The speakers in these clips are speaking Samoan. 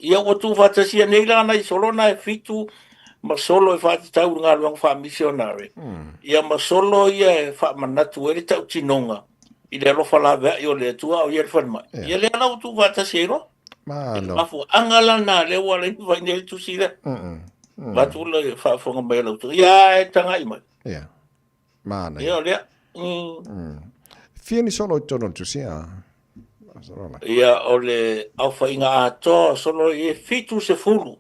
Ia ua tuufaatasia nei la nai solo na e fitu ma solo e faatatau i le galuega faamisionare, ia ma solo ia e faamanatu ai le tautinoga i le alofa laveai o le Atua a o ia le falemai. Ia lea la ua tuufaatasi ai loa. Malo. Mafuaaga la na lea ua ala ai ona fai nei le tusi lea. Vaeatu le faafofoga mai a lau outou. Ia e tagai mai. Ia. Manaia. Ia o lea. Mm. Fia ni solo i totonu o le tusi a? Ia o le aofaiga atoa o solo e 70.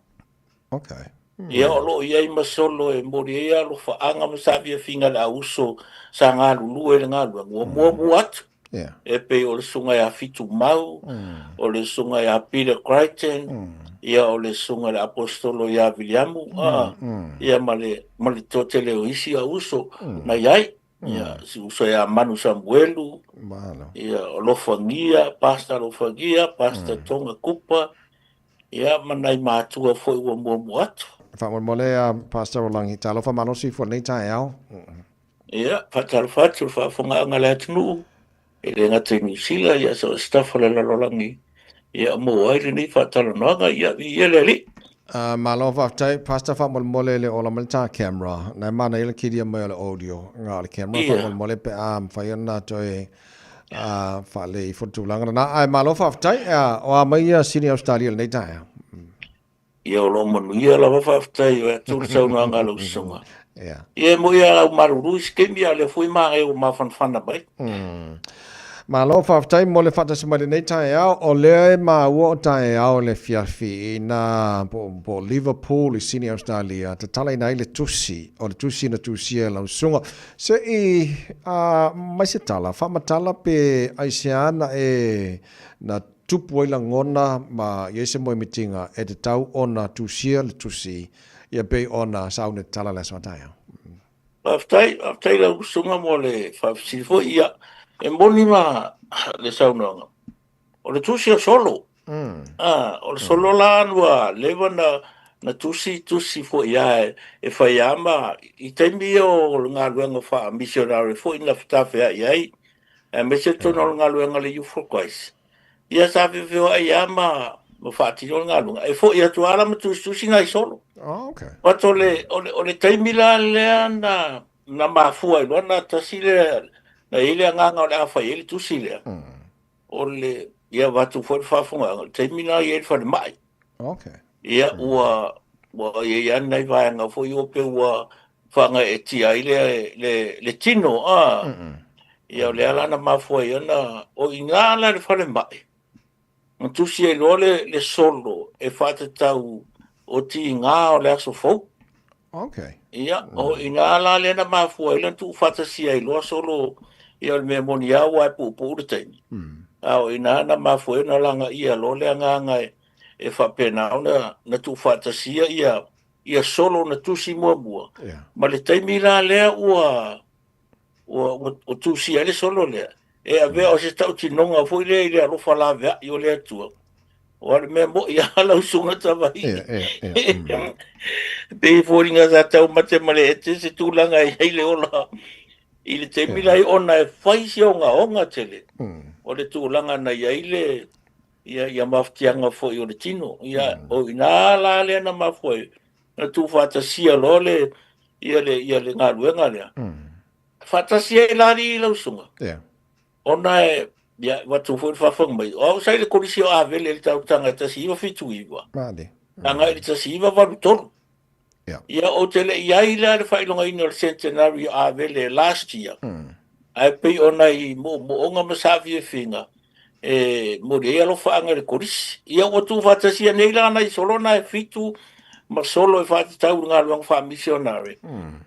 Okay. Ia o lo o i ai ma solo e momoli ai alofaaga ma saafiafiga a le auuso sa galulue i le galuega ua muamua atu. Yeah. E pei o le susuga ia Fitumau, o le susuga ia Peter Crichton, ia o le susuga i le Aposetolo ia Viliamu, ia ma le ma le toatele o isi auuso na i ai. Ia si uso ia Manu Samuelu, Malo. ia o Lofagia, Pastor Lofagia, Pastor Tonga Kupa, ia ma nai matua foi ua muamua atu. Faamolemole a Pastor Rolangi, talofa malosi fua lenei taeao. Ia, faatalofa atu i le faafofogaaga a le atunuu, e le gata i Niu Sila, ia so o se tafa o le lalolagi, ia maua ai lenei faatalanoaga, ia viia le Alii. Uh, malo faafetai Pastor faamolemole le ola mai le tā camera. Na e manaia le kilia mai o le audio nga o le camera Ia. faamolemole pe a mafai ona toe uh, faalei ifo le tulaga lena. Ae malo faafetai uh, o a mai ia Sydney Australia lenei taeao. Ia o lo o manuia lava faafetai o atu le saunoaga a lau susuga. Yeah. Ia e moi a lau malulu i se taimi a o lea foi manaia ua mafanafana mai. Mm. Malo faafetai mo le faatasi mai lenei taeao. O lea e maua o taeao le fiafi ina po, po Liverpool i Sydney Australia tatalaina ai le tusi o le tusi na tusia e lau susuga. Se i uh, mai se tala, faamatala pe aisea na e na tupu ai lagona ma i ai se moemitiga e tatau ona tusia le tusi ia pei ona sauni tatala le aso a taeao. Faafetai, faafetai lau susuga mo le faafesili foi. Ia, e moni ma le saunoaga, o le tusi o Solo. Mm. Ah, o le Solo la ua leva na, na tusi, tusi foi lava e, e fai lava ma, i taimi ia o le galuega faa-missionary foi na fetafeai ai, aemaise totonu o le galuega a le Youth for Christ. Ia sa feofeoai lava ma, ma faatino le galuega. E foi atu lava la ma tusitusi nai solo. Oh, okay. But o le, o le, o le taimi la lea na, na mafua ai loa na tasi le, na i ai le agaga o le a fai ai le tusi lea. O le, ia avatu foi le faafofogaaga, o le taimi na i ai le falemai. Okay. Ia, ua, ua i ai lava nai vaega foi o pe ua faagaeetia ai le, le, le tino, a. Ia, o lea la na mafua ai ona, o i ina la i le falemai, na tusi ai loa le, le solo e faatatau o tiga o le aso fou. Okay. Ia, o i ina la lea na mafua ai ona tuufaatasia ai loa solo, ia o le mea moni lava ua puupuu le taimi. A o i ina na mafua ai ona lagaia loa le agaga e, e faapena ona na tuufaatasia ia ia solo na tusi muamua. Yeah. Ma le taimi la lea ua ua, ua, ua tusia ai le solo lea, e avea o se tautinoga foi lea i le alofa laveai o le Atua. O le mea moi a lau susuga Tavahi. Yeah, yeah, yeah. Mm. Pei e foliga sa taumate ma le ete se tulaga e i ai le ola i le taimi Yeah. la i ona e fai se ogaoga tele Mm. o le tulaga na i ai le ia, ia mafatiaga foi o le tino. Ia, o i ina la lea na mafua ai, na tuufaatasia loa le, ia le, ia le galuega lea. Faatasi ai la alii lau susuga. Yeah. Ona e, ia, avatu foi le faafofoga mai, o au sa i le Kolisi o Avele i le tausaga e 1979, Male. agai i le 1983. Yeah. Ia, ou te le i ai la i le faailogaina o le centenary o Avele last year, ae pei ona i moomooga ma saafiafiga e momoli ai alofaaga i le Kolisi. Ia, ua tuufaatasia nei la nai solo na e fitu ma solo e faatatau i le galuega faamisionare,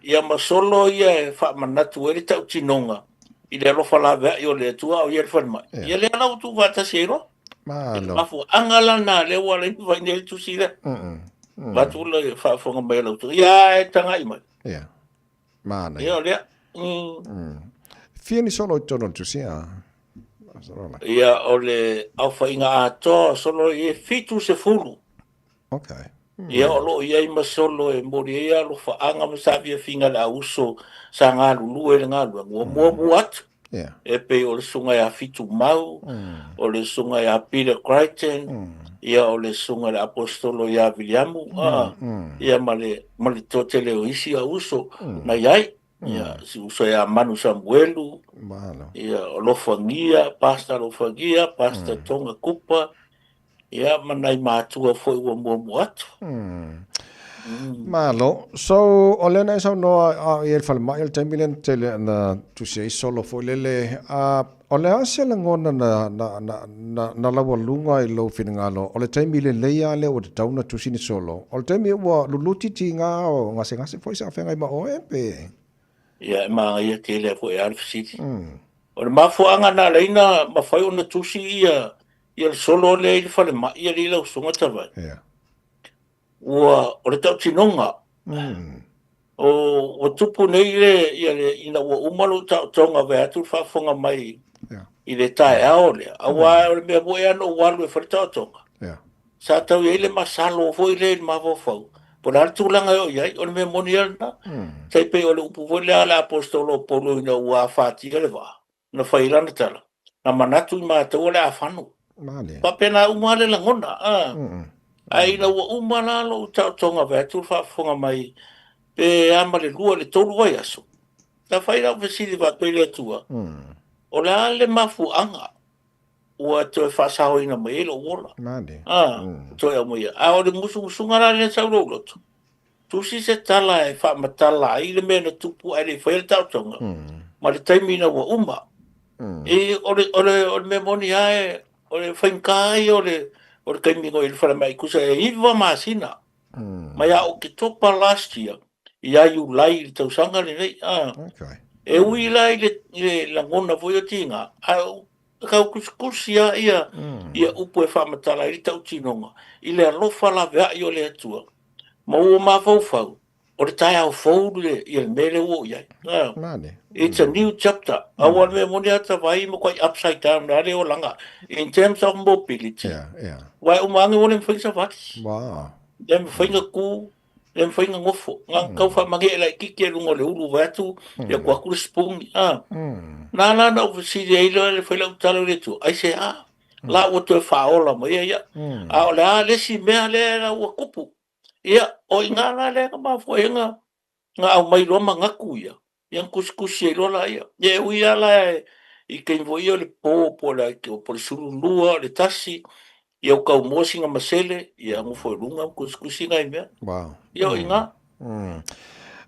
ia ma solo ia e faamanatu ai le tautinoga i le alofa laveai o le Atua a o ia le falemai. Yeah. Ia lea la ua tuufaatasi ai loa. Malo. Mafuaaga la na lea ua ala ai ona fai nei le tusi lea. Mm. Mm. Avatu le faafofoga mai a lau outou. Ia e tagai mai. Ia. Manaia. Ia o lea. Mm. Mm. Fia ni solo i totonu o le tusi a? Ia o le aofaiga atoa o solo e 70. Okay. Mm. Ia o lo o i ai ma solo e momoli ai alofaaga ma saafiafiga a le auuso sa galulue i le galuega ua muamua atu. E pei o le susuga ia Fitumau, o le susuga ia Peter Crichton, ia o le susuga i le Aposetolo ia Viliamu, ia ma le ma le toatele o isi au uso na i ai. Ia si uso ia Manu Samuelu, ia o Lofagia, Pastor Lofagia, Pastor Tonga Kupa, Ia, ma nai matua foi ua muamua atu. Malo. So, o lea na e saunoa a o i ai i le falemai o le taimi lea na tele na tusi ai solo foi lele. A, o le a se lagona na, na, na, na, na laualuga i lou finagalo, o le taimi lelei lava lea ua tatau ona tusi ni solo? O le taimi ua luluti tiga o gasegase foi sa feagai ma oe pe? Ia, e manaia tele foi lava le fesili. O le mafuaaga na ala ai na mafai ona tusi ia ia le solo lea i le falemai alii lau susuga Tavai. Yeah. Ua o le tautinoga. O ua tupu nei le ia le ina ua uma lou taotoga vaeatu le faafofoga mai Yeah. i le taeao lea. Aua o le mea foi lava na ou alu e fai le taotoga. Yeah. Sa tau i ai le masalo foi lea i le mafaufau, po o le a le tulaga e oo i ai, o le mea moni lava lena. Tai pei o le upu foi lea a le Aposetolo o Paulo ina ua afatia le vaa, na fai ai lana tala, Na manatu i matou o le a fano. Male. Faapena uma lava le lagona, a. Ae ina ua uma la lou taotoga vaeatu le faafofoga mai pe a ma le lua i le tolu vaiaso, na fai lau fesili faapea i le Atua, O le a le mafuaaga ua toe faasaoina mai ai lou ola. Male. A, toe aumaia. A o le musumusuga la lea sau lou loto, tusi se tala e faamatala ai le mea na tupu ae le i faia le taotoga, ma le taimi ina ua uma. E, o le, o le, o le mea moni lava e, o le faigata ia o le, o le taimi na i le falemai, tusa e 9 masina, mai ia Oketopa last year, ia Iulai i le tausaga lenei. A, Okay. E ui la i le, i le lagona foi o tiga, ae e tau tusitusi lava ia, ia upu e faamatala ai le tautinoga i le alofa laveai o le Atua ma ua mafaufau o le taeao fou le, ia le mea lea ua oo i ai. A, Male. It's a new chapter. Aua o le mea moni lava Tavai matua upside down lava le olaga in terms of mobility. Yeah, yeah. Aua e uma ane ua le mafai ona savali. Wow. Le mafai ona tu, le mafai ona nofo. Na ona tau faamagee laitiiti i luga o le ulu vaeatu, ia tuu atu le sipuni, a. Na ala ona ou fesili ai loa le fai lau tala i le Atua, aisea la ua toe faaola mai ai au? A o le a le isi mea lea la ua tupu? Ia, o i ina la lea na mafua ai ona aumai loa manatu ia, ia ona tusitusi ai loa laia. Ia e ui lava la i taimi foi ia o le po po o le po o le 12, o le 1, ia ua tau moa sina masele, ia nofo i luga ma tusitusi nai mea. Wow. Ia o i ina.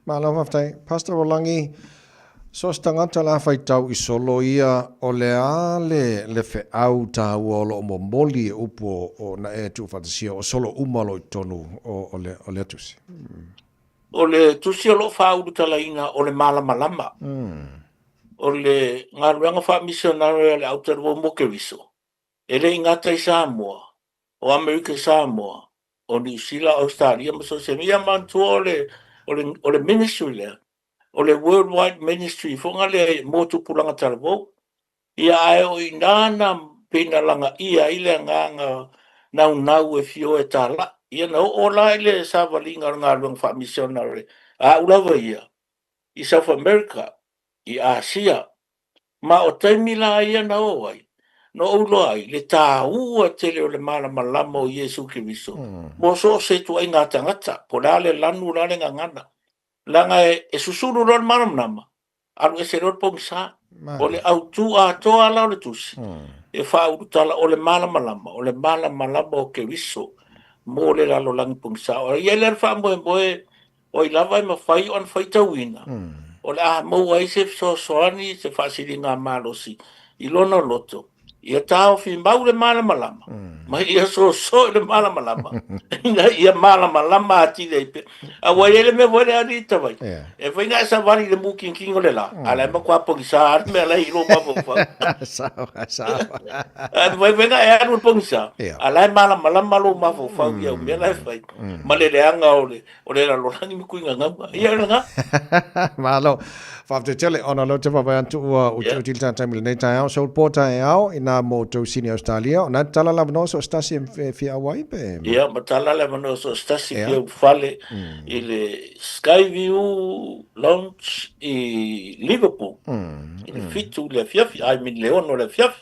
Malo faafetai. Pastor Rolangi, so se tagata la faitau i solo ia, o le a le, le feau taua o lo o momoli e upu o, o na e tuufaatasia o solo uma o lo o i totonu o, o le, o lea tusi? O le tusi o lo o faaulutalaina o le malamalama. O le galuega faamisionare a le Aotearoa mo Keriso, e le i gata i Samoa, o Amerika Samoa, o Niu Sila, Ausetalia ma so o se mea. Ia manatua o le, o le, o le ministry lea, o le Worldwide Ministry foi lea mo tupulaga talavou. Ia ae o i ina na pei na lagaia ai le agaga naunau e fia o e talai. Ia na oo la i le savaliga o le galuega faamisionare a au lava ia i South America, i Asia, ma o taimi la ia na oo ai, na ou iloa ai le taua tele o le malamalama o Iesu Keriso mo so o se ituaiga tagata, po o le a le lanu o le a le gagana. Leaga e susulu loa le malamalama, alu ese loa le pogisa. O le autu atoa la o le tusi, e faaulutala o le malamalama, o le malamalama o Keriso mo le lalolagi pogisa. O ia lea le faamoemoe o ai lava e mafai ona faitauina, o le a maua ai se fesoasoani, se faasiligamalosi i lona loto, ia taofi mau le malamalama, ma ia soso i le malamalama, ina ia malamalama atili ai pea. Aua e i ai le mea foi lea alii Tavai, e fai na e savali i le mukinkingi o le la, a o la e matua pogisa lava le mea la e i lou mafaufau. Sao, sao. Ae mafai foi na e alu i le pogisa, a o la e malamalama lou mafaufau i au mea la e fai, ma le leaga o le lalolagi ma tuiga gauga. Ia, o lena. Malo. Faafetai tele ona o lea ou te vaavaai atu ua utiuti le ta taimi i lenei taeao. So po taeao inā mo outou Sini Australia, o na e tatala le avanoa so o se tasi e fia auai pe? Ia, ma tala le avanoa so o se tasi fia ulufale i le Skyview Lounge i Liverpool i le 7 i le afiafi, I mean le 6 i le afiafi.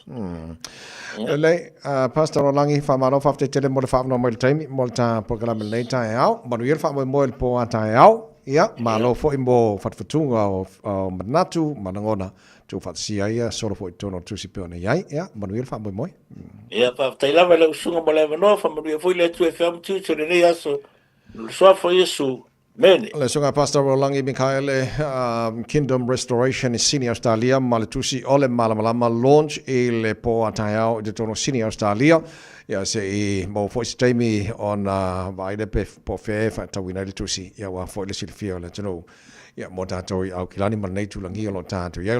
Lelei, Pastor Rolagi, faamalo faafetai tele mo le faaavanoa mai i le taimi mo le ta polokalame i lenei taeao. Manuia le faamoemoe i le po a taeao. Ia, malo foi mo fatufatuga o manatu ma lagona tuufaatasia ai solo foi i totonu o le tusi pei ona i ai. Ia, manuia le faamoemoe. Ia, faafetai lava i lau susuga mo le avanoa, faamanuia foi le Atua e feau ma tiute i lenei aso. I le suafa o Iesu, Amene. Le susuga Pastor Rolagi Mikaele, Kingdom Restoration i Sydney, Australia, ma le tusi o le Malamalama launch i le po a taeao i totonu o Sydney, Australia. Ia, se i maua foi se taimi ona vaai lea pe po o fea e faatauina ai le tusi, ia aua foi le silafia o le atunuu, ia, mo tatou i Aukilani ma lenei itulagi o lo o tatou i ai.